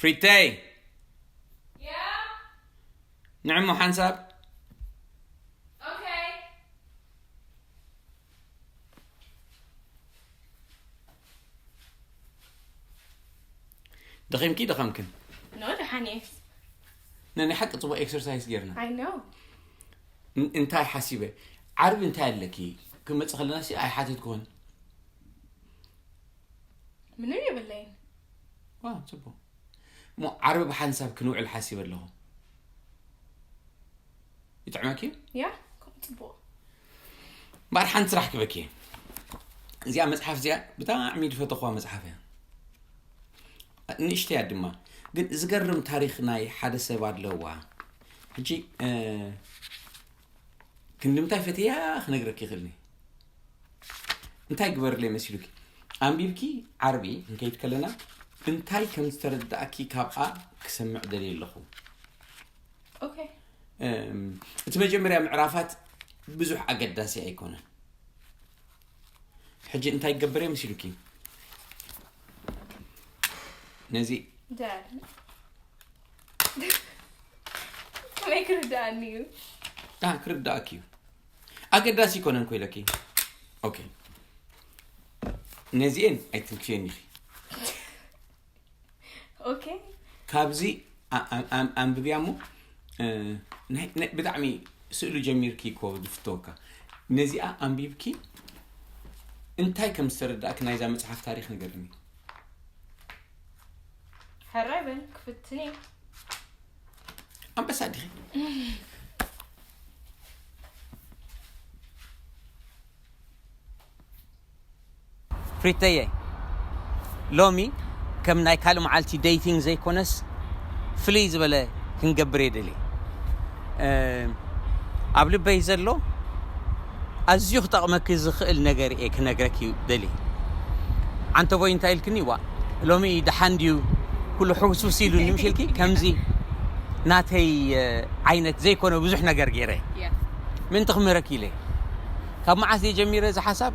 ፍሪተይ! ንዕሞ ሓንሳብ። ደኺምኪ ደኸምክን? ኖ ደሓን እየ። ነናይ ሓቂ ጽቡቕ ኤክሰርሳይስ ጌርና። I know። እንታይ ሓሲበ? ዓርቢ እንታይ ኣለኪ? ክመጽእ ከለና ሲ ኣይሓተትኩን። ምንም የብለይን። ዋ ጽቡቕ። እሞ ዓርቢ ብሓንሳብ ክንውዕል ሓሲበ ኣለኹ። ይጥዕመኪ? ያ ከምኡ ጽቡቕ። እምበኣር ሓንቲ ስራሕ ክበኪ። እዚኣ መጽሓፍ እዚኣ ብጣዕሚ ዝፈተኽዋ መጽሓፍ እያ። ንእሽተያ ድማ ግን ዝገርም ታሪኽ ናይ ሓደ ሰብ ኣለዋ። ሕጂ ክንዲ ምንታይ ፈትያ ክነግረኪ ይኽእልኒ። እንታይ ግበርለይ መሲሉኪ? ኣንቢብኪ ዓርቢ ክንከይድ ከለና እንታይ ከም ዝተረዳእኪ ካብኣ ክሰምዕ ደልየ ኣለኹ። Okay። እቲ መጀመርያ ምዕራፋት ብዙሕ ኣገዳሲ ኣይኮነን። ሕጂ እንታይ ክገብር እየ መሲሉኪ? ነዚ Dad። ከመይ ክርዳእኒ እዩ? ክርዳእኪ እዩ። ኣገዳሲ ኣይኮነን ኮ ኢለኪ። ኦኬ፣ ነዚኤን ኣይትንክፍየን ኢኺ። Okay። ካብዚ ኣንብብያ እሞ ብጣዕሚ ስእሉ ጀሚርኪ እኮ ዝፍተወካ። ነዚኣ ኣንቢብኪ እንታይ ከም ዝተረዳእኪ ናይዛ መፅሓፍ ታሪክ ንገርኒ። ሕራይ በል ክፍትን እየ። ኣንበሳ ዲኺ? ፍሪተየ፣ ሎሚ ከም ናይ ካልእ መዓልቲ ዴይቲንግ ዘይኮነስ ፍልይ ዝበለ ክንገብር እየ ደልየ። ኣብ ልበይ ዘሎ ኣዝዩ ክጠቕመኪ ዝኽእል ነገር እየ ክነግረኪ ደልየ። ዓንተቦይ እንታይ ኢልክኒ? ዋ ሎሚ ደሓን ድዩ? ኩሉ ሕውስውስ ኢሉኒ ምሽ ኢልኪ? ከምዚ ናተይ ዓይነት ዘይኮነ ብዙሕ ነገር ገይረ ምእንቲ ክምህረኪ ኢለ። ካብ መዓስ እየ ጀሚረ እዚ ሓሳብ?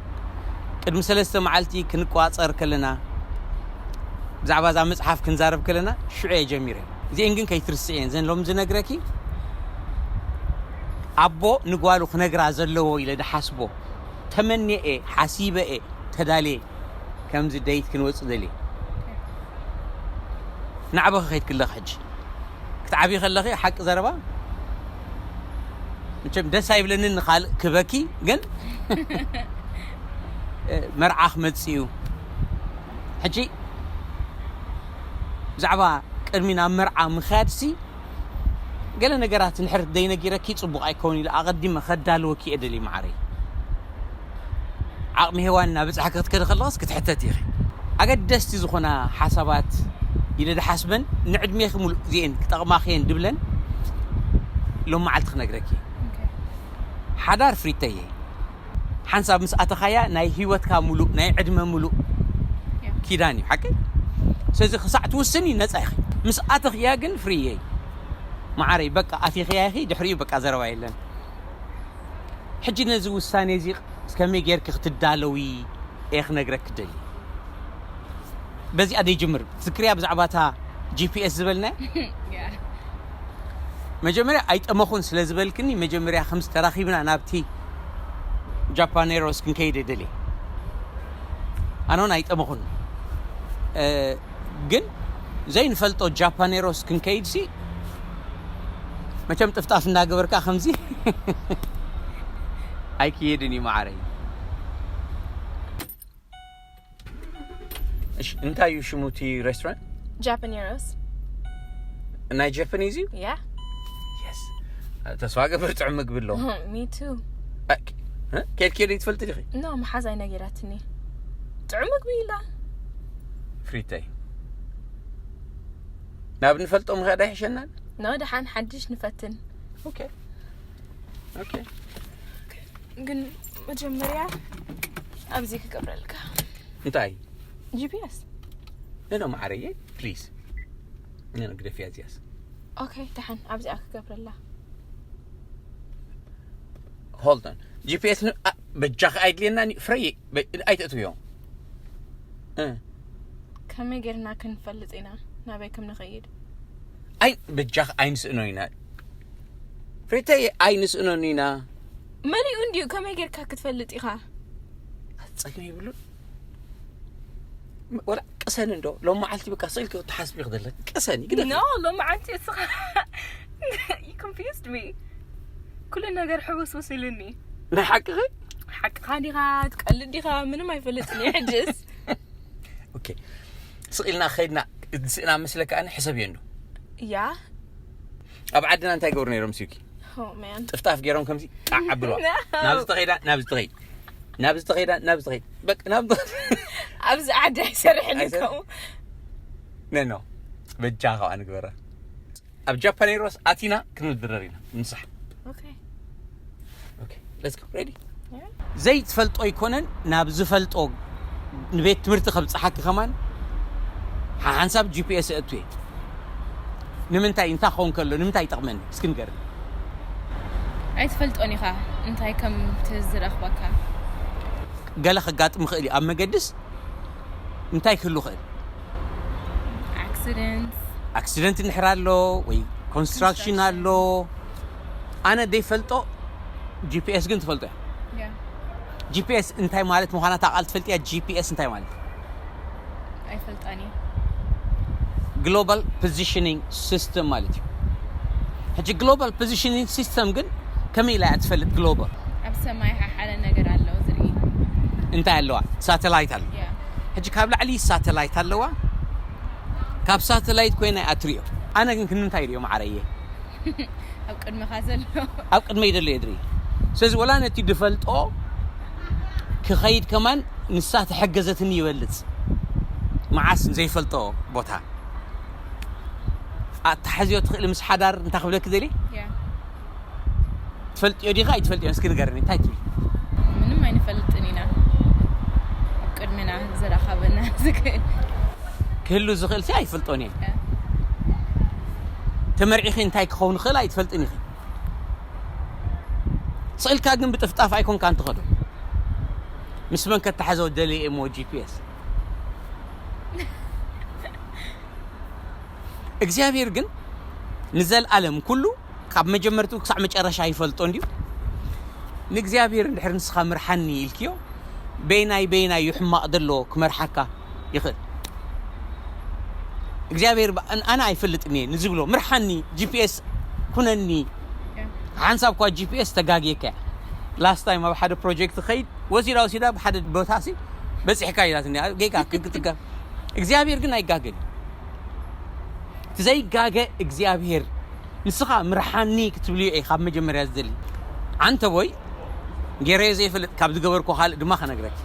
ቅድሚ ሰለስተ መዓልቲ ክንቋፀር ከለና፣ ብዛዕባ እዛ መፅሓፍ ክንዛረብ ከለና ሽዑ እየ ጀሚረ። እዚኤን ግን ከይትርስዕየን፣ ዘን ሎም ዝነግረኪ ኣቦ ንጓሉ ክነግራ ዘለዎ ኢለ ድሓስቦ ተመንየ፣ ሓሲበ እየ፣ ተዳልየ ከምዚ ደይት ክንወፅእ ደልየ። ናዕበኺ ከይድክለኺ ሕጂ ክትዓብዪ ከለኺ ሓቂ ዘረባ መቸም ደስ ኣይብለንን ንኻልእ ክበኪ፣ ግን መርዓ ክመጽእ እዩ። ሕጂ ብዛዕባ ቅድሚ ናብ መርዓ ምኽያድሲ ገለ ነገራት ንሕር ደይነጊረኪ ጽቡቕ ኣይከውን ኢለ ኣቐዲመ ከዳልወኪ እየ ደልየ መዓረይ። ዓቕሚ ሄዋን እናበጻሕኪ ክትከዲ ከለኽስ ክትሕተቲ ኢኺ። ኣገደስቲ ዝኾና ሓሳባት ኢለ ድሓስበን ንዕድሜኺ ሙሉእ እዚኤን ክጠቕማኺ እየን ድብለን ሎም መዓልቲ ክነግረኪ። ሓዳር ፍሪተየ ሓንሳብ ምስ ኣተኻያ ናይ ህይወትካ ሙሉእ ናይ ዕድመ ሙሉእ ኪዳን እዩ ሓቂ። ስለዚ ክሳዕ ትውስኒ ነጻ ኢኺ። ምስ ኣተኽያ ግን ፍሪየይ መዓረይ በቃ ኣቲኽያ ኢኺ ድሕሪኡ በቃ ዘረባ የለን። ሕጂ ነዚ ውሳኔ እዚ ከመይ ጌርኪ ክትዳለዊ እየ ክነግረኪ ደሊ። በዚኣ ደይጅምር ትዝክርያ ብዛዕባ እታ ጂፒኤስ ዝበልና መጀመርያ ኣይጠመኹን ስለ ዝበልክኒ መጀመርያ ከምዚ ተራኺብና ናብቲ ጃፓኔሮስ ክንከይድ ደሊ ኣነውን ኣይጠመኹን ግን ዘይንፈልጦ ጃፓኔሮስ ክንከይድ ሲ መቸም ጥፍጣፍ እንዳገበርካ ከምዚ ኣይክየድን እዩ መዓረይ። እሺ እንታይ እዩ ሽሙ እቲ ሬስቶራንት? ጃፓኔሮስ። ናይ ጃፓኒዝ እዩ? ያ። የስ። ተስፋ ገብር ጥዑም ምግቢ ኣሎ። Me too። ኬድ ኬድ ትፈልጥ ዲኺ? ኖ መሓዛይ ነጊራትኒ። ጥዑም ምግቢ ኢላ። ፍሪተይ ናብ ንፈልጦ ምኸዳ ይሕሸናል። ኖ ደሓን ሓድሽ ንፈትን። ኦኬ ኦኬ። ግን መጀመርያ ኣብዚ ክገብረልካ። እንታይ? ጂፒኤስ። ነኖ መዓረየ ፕሊዝ። ነኖ ግደፍያ እዚያስ። ኦኬ ደሓን ኣብዚኣ ክገብረላ። ሆልድ ኦን። ጂፒኤስ በጃኺ ኣይድልየናን እዩ ፍረይ። ኣይተእትውዮ። ከመይ ጌርና ክንፈልጥ ኢና? ናበይ ከም ንኸይድ ኣይ በጃኽ ኣይንስእኖ ኢና ፍሬተይ ኣይንስእኖን ኢና መሊኡ እንድዩ ከመይ ጌርካ ክትፈልጥ ኢኻ ጸገም ይብሉን ወላ ቅሰኒ እንዶ ሎም መዓልቲ በቃ ስኢልኪ ክትሓስቢ ክደለ ቅሰኒ ግደ no ሎመዓንቲ እስኻ you confused me ኩሉ ነገር ሕውስውስ ኢሉኒ ናይ ሓቅኺ ሓቅኻ ዲኻ ትቀልድ ዲኻ ምንም ኣይፈልጥን እየ ሕጅስ ኦኬ ስኢልና ከይድና ስእና መስለካ ኣነ ሕሰብ እየ እንዶ ያ ኣብ ዓድና እንታይ ገብሩ ነይሮም ሲኪ oh man ጥፍጣፍ ገይሮም ከምዚ ጣዕ ኣብልዋ No. ናብዚ ተኸይዳ ናብዚ ተኸይድ ናብዚ ተኸይዳ ናብዚ ተኸይድ በቃ ናብ ኣብዚ ዓዲ ኣይሰርሕን ኣይሰርሕ- ከምኡ ነኖ በጃ ከኣ ንግበራ ኣብ ጃፓን ኤርወስ ኣቲና ክንድረር ኢና ንሳሕ okay okay let's go ready Yeah. ዘይትፈልጦ ኣይኮነን ናብ ዝፈልጦ ንቤት ትምህርቲ ከብፅሓኪ ከማን ሓንሳብ ጂፒኤስ እእቱ እየ ንምንታይ እንታይ ክኸውን ከሎ ንምንታይ ይጠቕመኒ እስኪ ንገር ኣይትፈልጦን ኢኻ እንታይ ከም ትዝረኽበካ ገለ ከጋጥም ይኽእል እዩ ኣብ መገድስ እንታይ ክህሉ ይኽእል accident ኣክሲደንት እንድሕር ኣሎ ወይ ኮንስትራክሽን ኣሎ ኣነ ዘይፈልጦ ጂፒኤስ ግን ትፈልጦ እያ yeah ጂፒኤስ እንታይ ማለት ምዃና እታ ቃል ትፈልጥያ ጂፒኤስ እንታይ ማለት ኣይፈልጣን እየ ግሎባል ፖዚሽኒንግ ሲስተም ማለት እዩ ሕጂ ግሎባል ፖዚሽኒንግ ሲስተም ግን ከመይ ኢላ እያ ትፈልጥ ግሎባል ኣብ ሰማይ ሓሓለ ነገር ኣሎ ዝርኢ እንታይ ኣለዋ ሳተላይት ኣሎ yeah ሕጂ ካብ ላዕሊ ሳተላይት ኣለዋ ካብ ሳተላይት ኮይና እያ ትሪኦ ኣነ ግን ክንምንታይ ሪኦ ማዓረየ ኣብ ቅድመኻ ዘሎ ኣብ ቅድመይ ዘሎ እየ ዝርኢ ስለዚ ወላ ነቲ ዝፈልጦ ክኸይድ ከማን ንሳ ተሐገዘትኒ ይበልፅ መዓስ ዘይፈልጦ ቦታ ኣተሓዝዮ ትኽእል ምስ ሓዳር እንታይ ክብለክ ደሊ yeah ትፈልጥዮ ዲኻ ኣይትፈልጥዮ እስኪ ንገርኒ እንታይ ትብል ምንም ኣይንፈልጥን ኢና ኣብ ቅድሚና ዝረኸበና ዝክእል ክህሉ ዝኽእል ሲ ኣይፈልጦን እየ ተመርዒኺ እንታይ ክኸውን ይኽእል ኣይትፈልጥን ኢኺ ስእልካ ግን ብጥፍጣፍ ኣይኮንካ እንትኸዶ ምስ መን ከተሓዘው ደልየ እሞ ጂፒኤስ እግዚኣብሔር ግን ንዘለኣለም ኩሉ ካብ መጀመርትኡ ክሳዕ መጨረሻ ይፈልጦ እንድዩ ንእግዚኣብሔር እንድሕር ንስኻ ምርሓኒ ኢልክዮ በይናይ በይናይ እዩ ሕማቕ ዘሎ ክመርሓካ ይኽእል እግዚኣብሔር ኣነ ኣይፈልጥን እየ ንዝብሎ ምርሓኒ ጂፒኤስ ኩነኒ ሓንሳብ እኳ ጂፒኤስ ተጋግየካ እያ ላስት ታይም ኣብ ሓደ ፕሮጀክት ኸይድ ወሲዳ ወሲዳ ብሓደ ቦታ ሲ በፂሕካ ኢላትኒ ጌጋ ክትጋ እግዚኣብሔር ግን ኣይጋገን እቲ ዘይጋገ እግዚኣብሔር ንስኻ ምርሓኒ ክትብልዮ እየ ካብ መጀመርያ ዝደሊ ዓንተ ቦይ ገይረዮ ዘይፈልጥ ካብ ዝገበርኮ ካልእ ድማ ከነግረኪ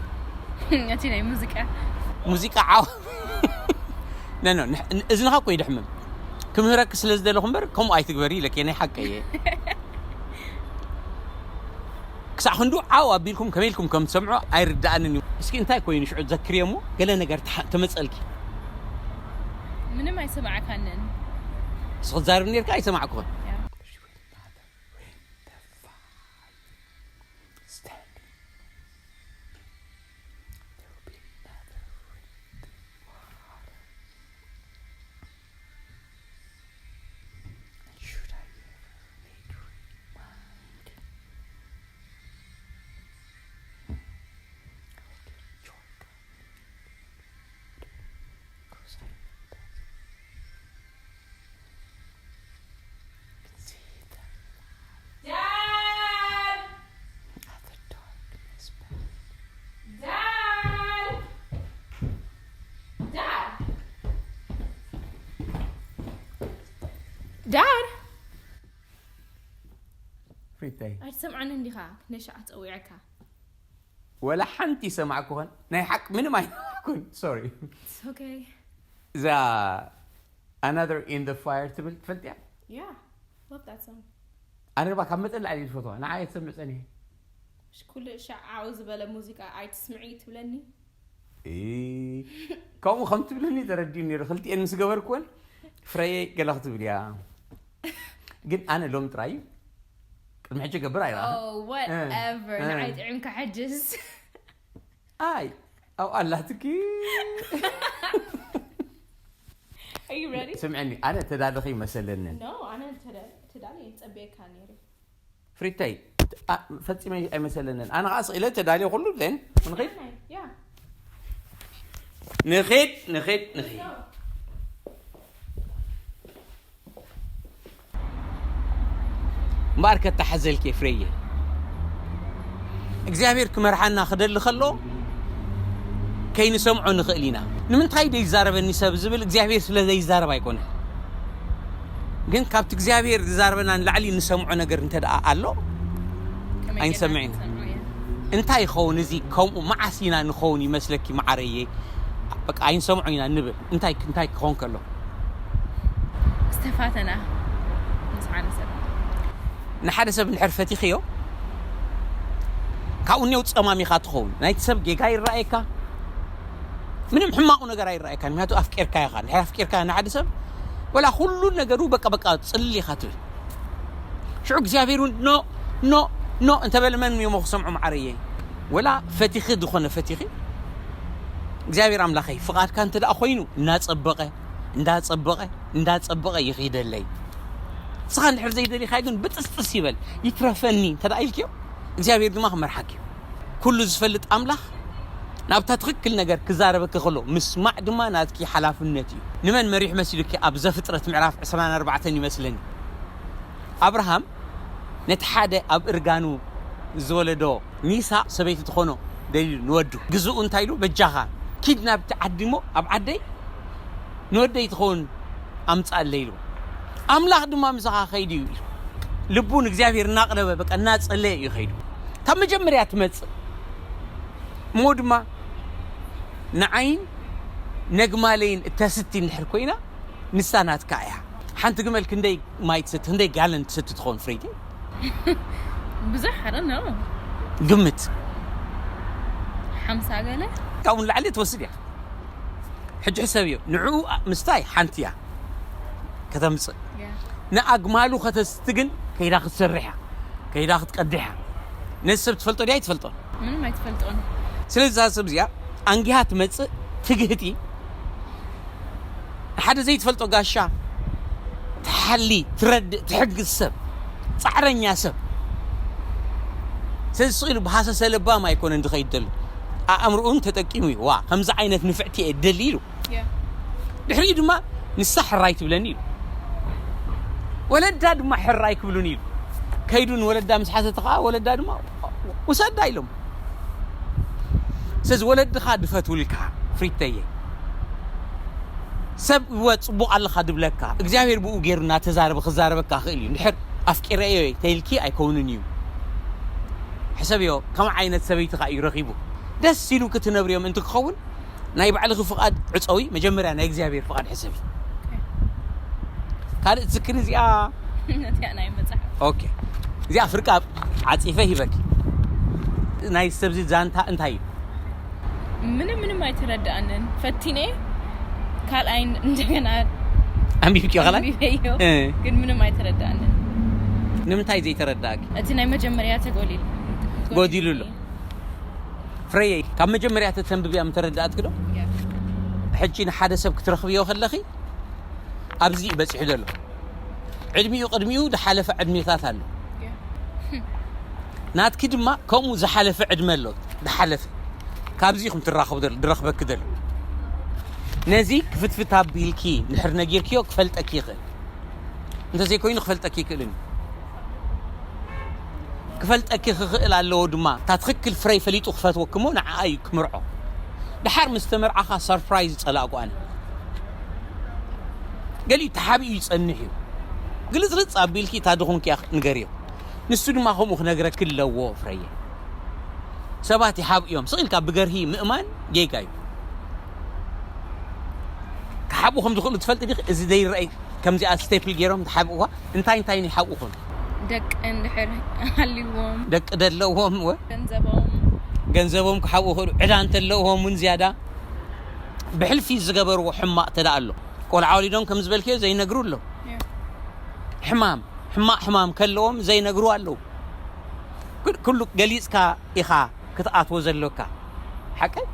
እቲ ናይ ሙዚቃ ሙዚቃ ዓው ነኖ እዝንኻ እኮ ይድሕምም ክምህረኪ ስለ ዝደለኹ እምበር ከምኡ ኣይትግበሪ ኢለኪ ናይ ሓቀ እየ ክሳዕ ክንዱ ዓው ኣቢልኩም ከመይ ኢልኩም ከም ትሰምዖ ኣይርዳኣንን እዩ እስኪ እንታይ ኮይኑ ሽዑ ዘክርዮ እሞ ገለ ነገር ተመፀልኪ ምንም ኣይሰማዕካንን እስኺ ትዛርብ ነርካ ኣይሰማዕኩኽን ዳር ፍሪተይ ኣይትሰምዓኒ እንዲኻ ነሻዓ ፀዊዐካ ወላ ሓንቲ ይሰማዕኩኸን ናይ ሓቅ ምንም ኣይነበርኩን ሶሪ okay እዛ another in the fire ትብል ትፈልጥያ yeah love that song ኣነ ባ ካብ መጠን ላዕሊ ዝፈትዋ ንዓ የትሰምዕ ጸኒሐ እሽ ኩሉ ሻዓው ዝበለ ሙዚቃ ኣይትስምዒ ትብለኒ ከምኡ ከም ትብልኒ ተረዲኡ ነይሩ ክልቲኤን ምስ ገበርኩወን ፍረየ ገለ ክትብል እያ ግን ኣነ ሎም ጥራይ ቅድሚ ሕጂ ገብር ኣይረኣ Oh, whatever እ። ንዓይ ጥዕምካ ሕጅስ ኣይ ኣብኣ ኣላትኪ Are you ready? ስምዕኒ፣ ኣነ ተዳለኺ ይመሰለንን። No, ኣነ ተዳ- ተዳልየ ይጸበየካ ነይረ። ፍሪተይ፣ አ- ፈጺመ ኣይመሰለንን። ኣነ ኸዓ ስኢለ ተዳልየ ኩሉ ብለን ንኸይድ Yeah. ንኸይድ ንኸይድ ንኸይድ። እምበኣር ከተሓዘልኪ ፍሬየ፣ እግዚኣብሔር ክመርሓና ክደሊ ከሎ ከይንሰምዖ ንኽእል ኢና። ንምንታይ ደይዛረበኒ ሰብ ዝብል እግዚኣብሔር ስለ ዘይዛረብ ኣይኮነን። ግን ካብቲ እግዚኣብሔር ዝዛረበና ንላዕሊ ንሰምዖ ነገር እንተ ደኣ ኣሎ ኣይንሰምዕ ኢና። እንታይ ይኸውን እዚ? ከምኡ መዓስ ኢና ንኸውን ይመስለኪ መዓረየ? በቃ ኣይንሰምዖ ኢና ንብል። እንታይ እንታይ ክኸውን ከሎ? ዝተፋተና ምስ ሓደ ሰብ። ንሓደ ሰብ እንድሕር ፈቲኽዮ፣ ካብኡ እኒው ጸማሚኻ ትኸውን። ናይቲ ሰብ ጌጋ ይረኣየካ፣ ምንም ሕማቑ ነገር ኣይረኣየካን። ምክንያቱ ኣፍቂርካ ኢኻ። እንድሕር ኣፍቂርካ ንሓደ ሰብ፣ ወላ ኩሉ ነገሩ በቃ በቃ ጽልል ኢኻ ትብል። ሽዑ እግዚኣብሔር እውን ኖ ኖ ኖ እንተበለ መን እሞ ክሰምዖ መዓረየ? ወላ ፈቲኺ ዝኾነ ፈቲኺ እግዚኣብሔር ኣምላኸይ ፍቓድካ እንተ ደኣ ኮይኑ እናጸበቐ እንዳጸበቐ እንዳጸበቐ ይኺደለይ። ንስኻ እንድሕር ዘይደሊኻዮ ግን ብጥስጥስ ይበል ይትረፈኒ እንተ ደኣ ኢልክዮ እግዚኣብሔር ድማ ክመርሓኪ እዩ። ኩሉ ዝፈልጥ ኣምላኽ ናብታ ትኽክል ነገር ክዛረበኪ ከሎ ምስማዕ ድማ ናትኪ ሓላፍነት እዩ። ንመን መሪሕ መሲሉኪ? ኣብ ዘፍጥረት ምዕራፍ ዕስራን ኣርባዕተን ይመስለኒ ኣብርሃም ነቲ ሓደ ኣብ እርጋኑ ዝወለዶ ሚሳቕ ሰበይቲ ትኾኖ ደልዩ ንወዱ ግዝኡ እንታይ ኢሉ በጃኻ ኪድ ናብቲ ዓዲ እሞ ኣብ ዓደይ ንወደይ ትኸውን ኣምጻኣለይ ኢሉ ኣምላኽ ድማ ምሳኻ ከይዱ እዩ ኢሉ ልቡ ንእግዚኣብሔር እናቕረበ በቃ እናጸለየ እዩ ከይዱ ካብ መጀመርያ ትመጽእ እሞ ድማ ንዓይን ነግማለይን እተስቲ እንድሕር ኮይና ንሳ ናትካ እያ ሓንቲ ግመል ክንደይ ማይ ትሰቲ ክንደይ ጋለን ትሰቲ ትኸውን ፍሬቲ ብዙሕ ኣረ ነው ግምት ሓምሳ ገለ ካብኡ ንላዕሊ ትወስድ እያ ሕጂ ሕሰብ እዮ ንዕኡ ምስታይ ሓንቲ እያ ከተምፅእ ንኣግማሉ ከተስቲ ግን ከይዳ ክትሰርሕ እያ ከይዳ ክትቀድሕ እያ ነዚ ሰብ ትፈልጦ ድያ ኣይትፈልጦን ምንም ኣይትፈልጦን ስለዚ እዛ ሰብ እዚኣ ኣንጊሃ ትመፅእ ትግህቲ ንሓደ ዘይትፈልጦ ጋሻ ትሓሊ ትረድእ ትሕግዝ ሰብ ፃዕረኛ ሰብ ስለዚ ስቕ ኢሉ ብሃሰሰ ለባም ኣይኮነን ዝኸይድ ዘሎ ኣእምርኡን ተጠቂሙ እዩ ዋ ከምዚ ዓይነት ንፍዕቲ እየ ደሊ ኢሉ ድሕሪኡ ድማ ንሳ ሕራይ ትብለኒ ኢሉ ወለዳ ድማ ሕራይ ክብሉን ኢሉ ከይዱ ንወለዳ ምስ ሓተተ ከዓ ወለዳ ድማ ውሰዳ ኢሎም ስለዚ ወለድኻ ድፈትውልካ ፍሪተየ ሰብ እወ ፅቡቕ ኣለኻ ድብለካ እግዚኣብሔር ብኡ ገይሩ እናተዛረበ ክዛረበካ ክእል እዩ እንድሕር ኣፍቂረዮ ተይልኪ ኣይከውንን እዩ ሕሰብዮ ከም ዓይነት ሰበይቲ ካ እዩ ረኺቡ ደስ ኢሉ ክትነብርዮም እንትክኸውን ናይ ባዕልኺ ፍቓድ ዕፀዊ መጀመርያ ናይ እግዚኣብሔር ፍቓድ ሕሰቢ ካልእ ትዝክሪ እዚኣ ነቲያ ናይ መፅሓፍ ኦኬ እዚኣ ፍርቃ ዓፂፈ ሂበኪ ናይ ሰብዚ ዛንታ እንታይ እዩ ምንም ምንም ኣይተረዳኣንን ፈቲነ ካልኣይ እንደገና ኣንቢብኪ ኸላ ቢበዮ እ። ግን ምንም ኣይተረዳኣንን ንምንታይ ዘይተረዳእኪ እቲ ናይ መጀመርያ ተጎሊል ጎዲሉ ኣሎ ፍረየይ ካብ መጀመርያ ተተንብብያ ምተረዳእትኪ ዶ ሕጂ ንሓደ ሰብ ክትረኽብዮ ከለኺ ኣብዚ እዩ በፂሑ ዘሎ ዕድሚኡ ቅድሚኡ ዝሓለፈ ዕድሜታት ኣሎ ናትኪ ድማ ከምኡ ዝሓለፈ ዕድመ ኣሎ ዝሓለፈ ካብዚ ኢኹም ትራኸቡ ዘሎ ዝረኽበኪ ዘሎ ነዚ ክፍትፍት ኣቢልኪ ንሕር ነጊርክዮ ክፈልጠኪ ይኽእል እንተዘይኮይኑ ክፈልጠኪ ይክእልን ክፈልጠኪ ክኽእል ኣለዎ ድማ እታ ትኽክል ፍረይ ፈሊጡ ክፈትወኪ እሞ ንዓኣ እዩ ክምርዖ ድሓር ምስ ተመርዓኻ ሰርፕራይዝ ጸላእኩ ኣነ ገሊኡ ተሓቢኡ ይጸንሕ እዩ ግልጽልጽ ኣቢልኪ እታ ድኹንኪ እያ ንገርዮ ንሱ ድማ ከምኡ ክነግረኪ ኣለዎ ፍረየ ሰባት ይሓብኡ እዮም ስቕ ኢልካ ብገርሂ ምእማን ጌጋ እዩ ክሓብኡ ከም ዝኽእሉ ትፈልጢ ዲኺ እዚ ዘይረኣይ ከምዚኣ ስቴፕል ገይሮም ዝሓብእዋ እንታይ እንታይ ይሓብኡ ኾኑ ደቂ እንድሕር ሃልዎም ደቂ ደለዎም ወ ገንዘቦም ገንዘቦም ክሓብኡ ይኽእሉ ዕዳ እንተለዎም እውን ዝያዳ ብሕልፊ ዝገበርዎ ሕማቕ ተዳ ኣሎ ቆልዓ ወሊዶም ከም ዝበልክዮ ዘይነግሩ ኣሎ ሕማም ሕማቕ ሕማም ከለዎም ዘይነግሩ ኣለዉ ኩሉ ገሊፅካ ኢኻ ክትኣትዎ ዘሎካ ሓቀይ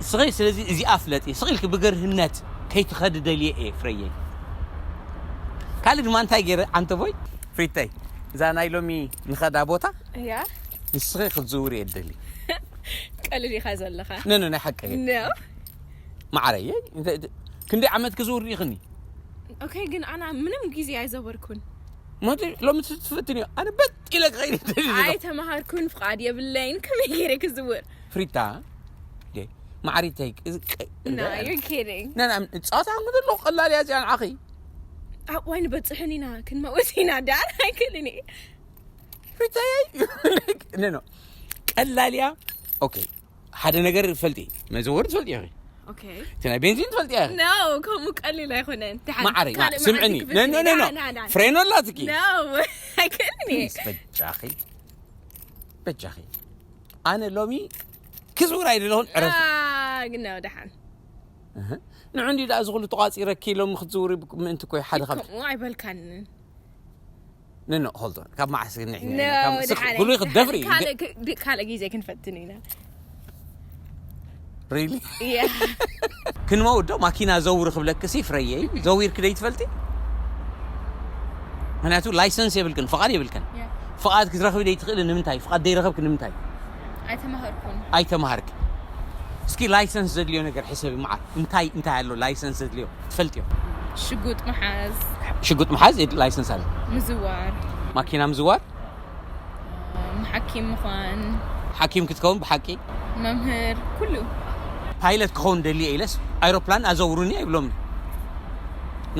ስኸይ ስለዚ እዚኣ ፍለጢ ስቕ ኢልኪ ብገርህነት ከይትኸዲ ደልየ እየ ፍረየይ። ካልእ ድማ እንታይ ገይረ ዓንተቦይ? ፍሪተይ፣ እዛ ናይ ሎሚ ንኸዳ ቦታ እያ ንስኺ ክትዝውሪ እየ ደሊ። ቀልል ኢኻ ዘለኻ ነነ ናይ ሓቂ እየ። ነው ማዕረየ ክንደይ ዓመት ክዝውር ኢኽኒ? ኦኬ ግን ኣና ምንም ጊዜ ኣይዘወርኩን ሞቲ ሎሚ ትፍትንዮ ኣነ በጥ ኢለ ክኸይድ ደሊ ዘለኹ። ኣይተማሃርኩን ፍቓድ የብለይን ከመይ ገይረ ክዝውር ፍሪታ ዴ ማዕሪተይ No, you're kidding. ነና ጻታ ምድሎ ቀላል እያ እዚኣ ንዓኺ። ኣብዋይ ንበፅሕን ኢና ክንመወት ኢና ዳር ኣይክእልን እየ ፍሪታየይ ነኖ ቀላል እያ። ኦኬ ሓደ ነገር ትፈልጢ መዘወር ትፈልጢ ኢኺ። ኦኬ እቲ ናይ ቤንዚን ትፈልጢ ኢኺ። ኖ ከምኡ ቀሊል ኣይኮነን ደሓን ማዕረይ ካልእ ስምዕኒ መዓልቲ ክፍትኒ። ነኖ ነኖ ና፣ ና፣ ና። ፍሬኖ ኣላትኪ። ኖ ኣይክእልን እየ ፕሊስ በጃኺ በጃኺ ኣነ ሎሚ ክዝውር ኣይደለኹን ዕረፍ አ፣ ግን ነው ደሓን ንዑ እንዲ ደኣ እዚ ኩሉ ተቋፂረኪ ሎሚ ክትዝውሪ ምእንቲ ኮይ ሓደ ካብ ከምኡ ኣይበልካንን ነኖ ሆልዶ ካብ መዓስ ንሕና No፣ ኢና ካብ ስኽ ደሓን ኩሉ እየ። ክትደፍሪ ካልእ ክ- ድ- ካልእ ግዜ ክንፈትን ኢና ሪሊ Yeah. ክንመውት ዶ ማኪና ዘውሪ ክብለክሲ ፍረየይ ዘዊርክ ደይ ትፈልጢ ምክንያቱ ላይሰንስ የብልክን ፍቓድ የብልክን Yeah. ፍቓድ ክትረኽቢ ደይ ትኽእሊ ንምንታይ ፍቓድ ደይረኸብክ ንምንታይ ኣይተማሃርኩን ኣይተማሃርክ እስኪ ላይሰንስ ዘድልዮ ነገር ሕሰቢ መዓር እንታይ እንታይ ኣሎ ላይሰንስ ዘድልዮ ትፈልጥዮ ሽጉጥ መሓዝ ሽጉጥ መሓዝ የድ- ላይሰንስ ኣሎ ምዝዋር ማኪና ምዝዋር ሓኪም ምዃን ሓኪም ክትከውን ብሓቂ መምህር ኩሉ ፓይለት ክኸውን ደልየ ኢለስ ኣይሮፕላን ኣዘውሩኒ ኣይብሎምኒ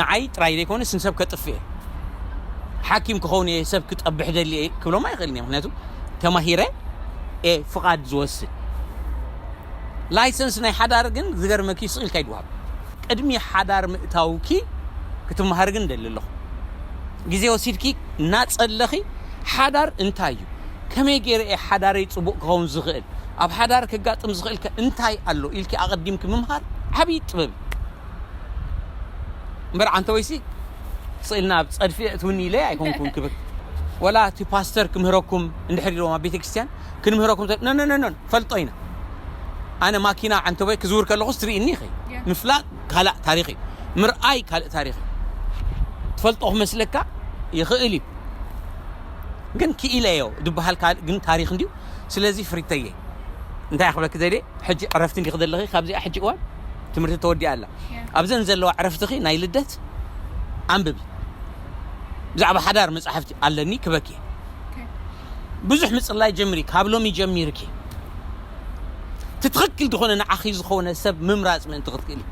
ንዓይ ጥራይ ዘይኮነስ ንሰብ ከጥፍእ እየ ሓኪም ክኸውን እየ ሰብ ክጠብሕ ደልየ ክብሎም ኣይኽእልን እየ ምክንያቱ ተማሂረ እየ ፍቓድ ዝወስድ ላይሰንስ ናይ ሓዳር ግን ዝገርመኪ ስቕ ኢልካ ይድወሃብ ቅድሚ ሓዳር ምእታውኪ ክትመሃር ግን ደሊ ኣለኹ ግዜ ወሲድኪ እናፀለኺ ሓዳር እንታይ እዩ ከመይ ገይረ እየ ሓዳረይ ፅቡቕ ክኸውን ዝኽእል ኣብ ሓዳር ከጋጥም ዝኽእል ከ እንታይ ኣሎ ኢልኪ ኣቐዲምኪ ምምሃር ዓብዪ ጥበብ እዩ እምበር ዓንተ ወይሲ ስእልና ኣብ ፀድፊ እትውኒ ኢለ ኣይኮንኩን ክብል ወላ እቲ ፓስተር ክምህረኩም እንድሕር ኢልዎም ኣብ ቤተክርስትያን ክንምህረኩም ተ- ነነነነን ፈልጦ ኢና ኣነ ማኪና ዓንተቦይ ክዝውር ከለኹ ስትርኢኒ ኢኸ Yeah. ምፍላጥ ካልእ ታሪኽ እዩ ምርኣይ ካልእ ታሪኽ እዩ ትፈልጦ ክመስለካ ይኽእል እዩ ግን ክኢለዮ ዝበሃል ካልእ ግን ታሪኽ እንድዩ ስለዚ ፍሪተየ እንታይ ክብለክ ዘድየ ሕጂ ዕረፍቲ እንዲክ ዘለኺ ካብዚኣ ሕጂ እዋን ትምህርቲ ተወዲኣ ኣላ ኣብዘን ዘለዋ ዕረፍትኺ ናይ ልደት ኣንብቢ ብዛዕባ ሓዳር መፅሓፍቲ ኣለኒ ክበኪ ብዙሕ ምፅላይ ጀምሪ ካብ ሎሚ ጀሚርኪ እቲ ትኽክል ዝኾነ ንዓኺ ዝኾነ ሰብ ምምራፅ ምእንቲ ክትክእሊ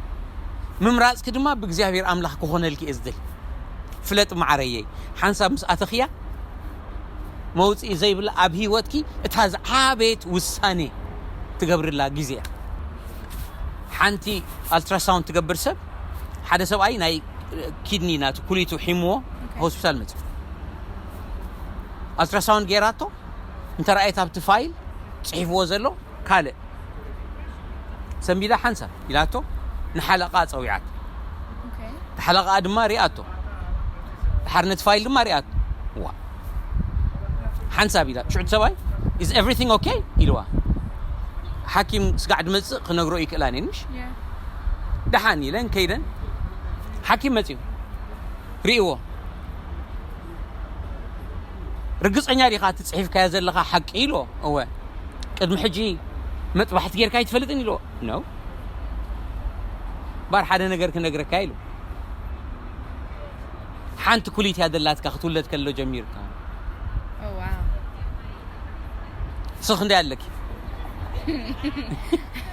ምምራፅኪ ድማ ብእግዚኣብሔር ኣምላኽ ክኾነልኪ እየ ዝደሊ ፍለጥ መዓረየይ ሓንሳብ ምስ ኣተኽያ መውፅኢ ዘይብላ ኣብ ህይወትኪ እታ ዝዓበየት ውሳኔ ትገብርላ ግዜ እያ ሓንቲ ኣልትራሳውንድ ትገብር ሰብ ሓደ ሰብኣይ ናይ ኪድኒ ናቱ ኩሊቱ ሒምዎ ሆስፒታል መፅኡ ኣልትራሳውንድ ገይራቶ እንተረኣየት ኣብቲ ፋይል ፅሒፍዎ ዘሎ ካልእ ሰንቢዳ ሓንሳብ ኢላቶ ንሓለቓ ፀዊዓት ሓለቓ ድማ ሪኣቶ ድሓር ነቲ ፋይል ድማ ሪኣቶ ዋ ሓንሳብ ኢላ ሽዑ ሰብኣይ is everything okay ኢልዋ ሓኪም ስጋዕ ድመፅእ ክነግሮ ይክእላን ምሽ ደሓን ኢለን ከይደን ሓኪም መፅዩ ርእዎ ርግፀኛ ዲኻ እቲ ፅሒፍካዮ ዘለኻ ሓቂ ኢልዎ እወ ቅድሚ ሕጂ መጥባሕቲ ጌርካ ኣይትፈልጥን ኢልዎ ነው ባር ሓደ ነገር ክነግረካ ኢሉ ሓንቲ ኩሊት እያ ደላትካ ክትውለድ ከሎ ጀሚርካ Oh, wow. ስኽ እንታይ ኣለኪ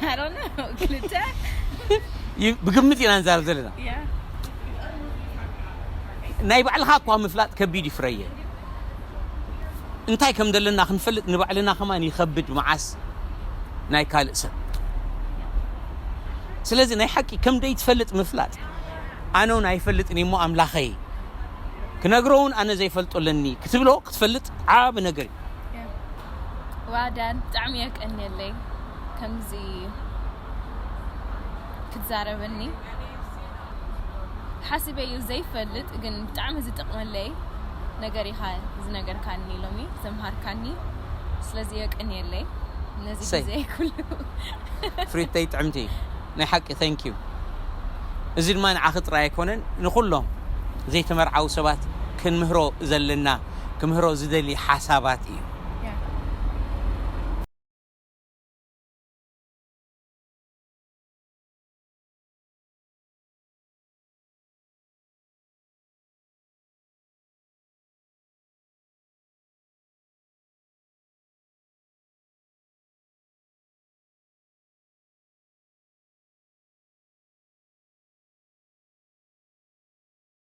I don't know. ክልተ ይ- ብግምት ኢና ንዛረብ ዘለና Yeah. ናይ ባዕልኻ እኳ ምፍላጥ ከቢድ ይፍረየ እንታይ ከም ዘለና ክንፈልጥ ንባዕልና ከማን ይኸብድ መዓስ ናይ ካልእ ሰብ ስለዚ ናይ ሓቂ ከም ደይትፈልጥ ምፍላጥ ኣነ እውን ኣይፈልጥን እሞ ኣምላኸይ ክነግሮ እውን ኣነ ዘይፈልጦ ኣለኒ ክትብሎ ክትፈልጥ ዓብ ነገር እዩ ዋዳን ብጣዕሚ የቀንየለይ ከምዚ ክትዛረበኒ ሓሲበ እዩ ዘይፈልጥ ግን ብጣዕሚ ዝጠቕመለይ ነገር ኢኻ ዝነገርካኒ ሎሚ ዘምሃርካኒ ስለዚ የቀንየለይ ነዚ ሰይ። ግዜ ኩሉ ፍሪተይ ጥዕምቲ ናይ ሓቂ thank you እዚ ድማ ንዓኺ ጥራይ ኣይኮነን፣ ንኹሎም ዘይተመርዓዉ ሰባት ክንምህሮ ዘለና፣ ክምህሮ ዝደሊ ሓሳባት እዩ።